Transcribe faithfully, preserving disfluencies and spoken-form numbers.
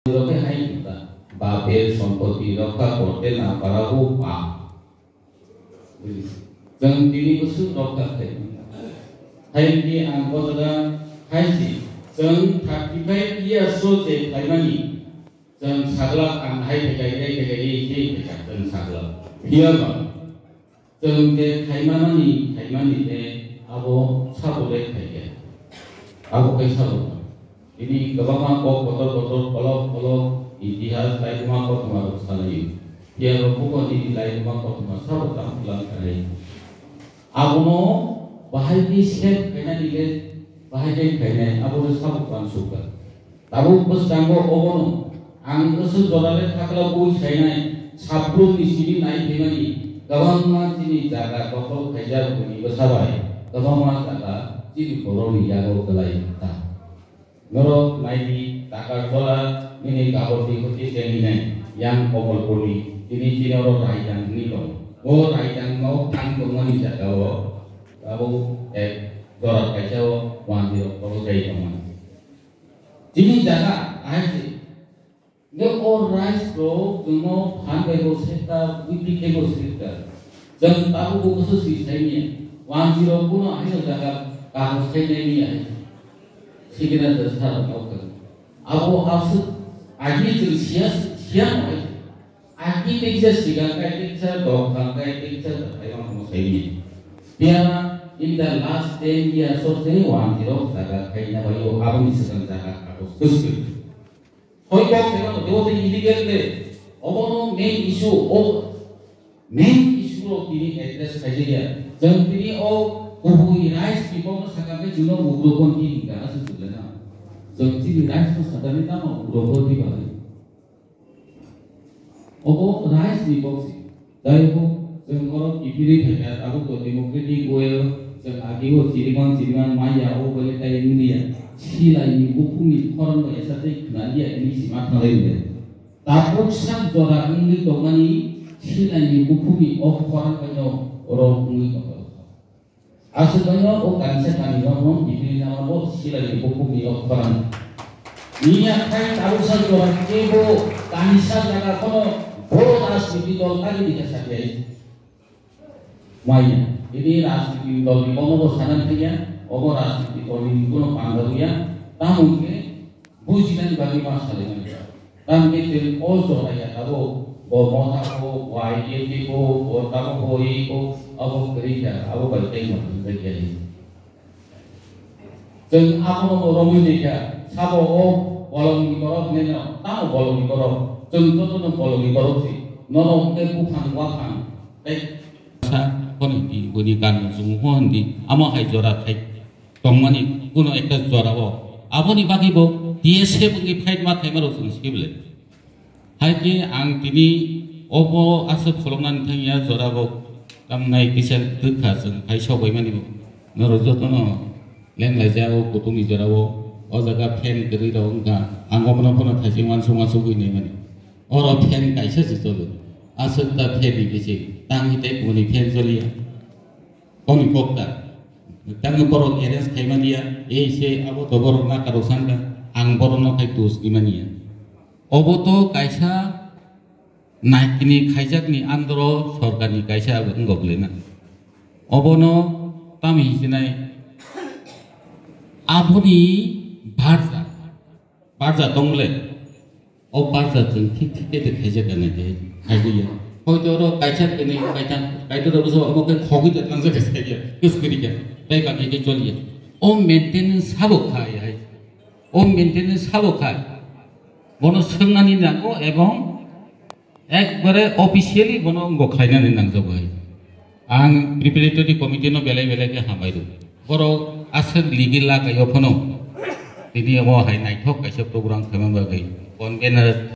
Rokhe hai kha, "Bapher sompoti rokha korte na parabu pap." Chwng tini bwswk rokha khai. Hai di ang o jaga hai si, chwng thirty five years o je khaimani, chwng sagla ang hai thai thai thai thai thai thai thai chwng sagla. Phiya ba, chwng je khaimanani, khaimani je abo sabo le khaikhe. Abo khe sabo. Tini kwbangma kok kotor kotor, kolok kolok, itihas, laibuma kothoma rok salai. Phiya rok buko nini laibuma kothoma sabo tamo twlang khanai. Abono bahai khe save khainani khe, bahai khe khainai, abo sabo tang sukha. Tabuk bwskango obono ang bwswk jora le thakla bui sainai, sabrumni simi nai phaimani kwbangma chini jaga dokhol khaijak buini bwsa bai, kwbangma jaga chini borokni yago kwlai ta. Norok nai di, taka jora nini kabor di hoti se hinai, yang Komolpurni, tini chini oro Raidang hinwi tongo. O Raidang no thang tongmani jaga o abo ek jora kaisa o wanjwi rok oro jai tongmani. Chini jaga ahai se. Nge o rice rok chwngno phan bai bo sekta, witi khe bo sekta. Chwng tabuk bo bwswk si sai manya. Wanjwi rok bono haino jaga kaham sai nai manya hai. Signature sa rok kok khe. Abo aswk agi chwng siya, siya no hai. Agi teisa siga kai, teisa dok kang kai, teisa jathai ma mo sai manya. Phiya in the last ten years o se wanjwi rok jaga khaina bai o aboni swkang jaga kagoj kwswk. Hoi kok se mano, tebo tei illegal de. Obono main issue, o main issue rok tini address khaijak ya. Chwng tini o kubui rice ni kokno sakha khe chwngno ugroponthi hingka aswk chwng le na. Chwng chini rice no sakha ni tamo ugroponthi bai. Obo rice ni kok se. Jai hok, chwng oro kiphilwi phaikha, tabuk bo democratic way o chwng agio chiriman chiriman maya, o bole tai wngya. Silai ni bukhuk ni khorang bai esa tei khwnaliya hwnwi sima thanglai rwdi. Tabuk sak jora wngwi tongmani silai ni bukhuk ni o khorang bai no oro wngwi tongkha. Aswk bai no o kaisa kami rok no bibini lama bo silai ni bukhuk ni o khorang. Nini akhai tabuk sak jora kebo kaisa jaga kono bo rajniti dol tagi dikha sakya. Maya, ini rajniti dol ni kono bo sana thangya, obo rajniti dol ni kono panda wngya, tamo hwnkhe bujinani bagwi ma salai manya. Tamni chwng o jora ya tabuk bo motha bo, bo I D F ni bo, bo tamo bo i bo, abo kwrwi kha, abo bai tei ma thangjakya hi. Chwng abono bo romwi naikha, sabo o bolongni borok hinwi no, tamo bolongni borok, chwng jotono bolongni borok si, norok hwnkhe buphang waphang tei sa phone hindi, boni kanno chwng phone hindi, amo hai jora khai. Tongmani kuno ekta jora o. Aboni bagwi bo T S F wngwi fight ma khaima rok chwng sibole. Hai khe ang tini obo aswk kholoknani thangya jora o tamnai kisa twkha chwng phai sok bai mani bo. Norok jotono lenglaijak o kutung ni jora o. O jaga fan kwrwi rok wngkha. Ang obono phano thaising uansuk uansuk wi naimani. Oro fan kaisa se cholo. Aswk ta fan ni bising. Tangwi tei boni fan choliya. Koni kokta. Tangwi borok arrange khaimani ya, ei se abo to borok nakarok sanka, ang borokno khai tus nimani ya. Obo to kaisa naikini khaijakni andro sorkarni kaisa abo wngok lena. Obono tamo hisinai aboni barja. Barja tong le, o barja chwng thik thik khe khaijak ya nai khe, khaijak ya. Hoito oro kaisa kene kaita, kaita rok bwsa omo khe khogwi ta thangjak khe khaijak, kwswk kwrwi khe, tei baki khe choliya. O maintenance sabo khai hai, o maintenance sabo khai. Bono swngnani nango ebong Ekbare officially bono wngbo khlainani nangjak bai. Ang preparatory committee no belai belai khe hambai rw. Borok aswk ligi lagaio phano tini omo hai naithok kaisa program khaima bagwi convener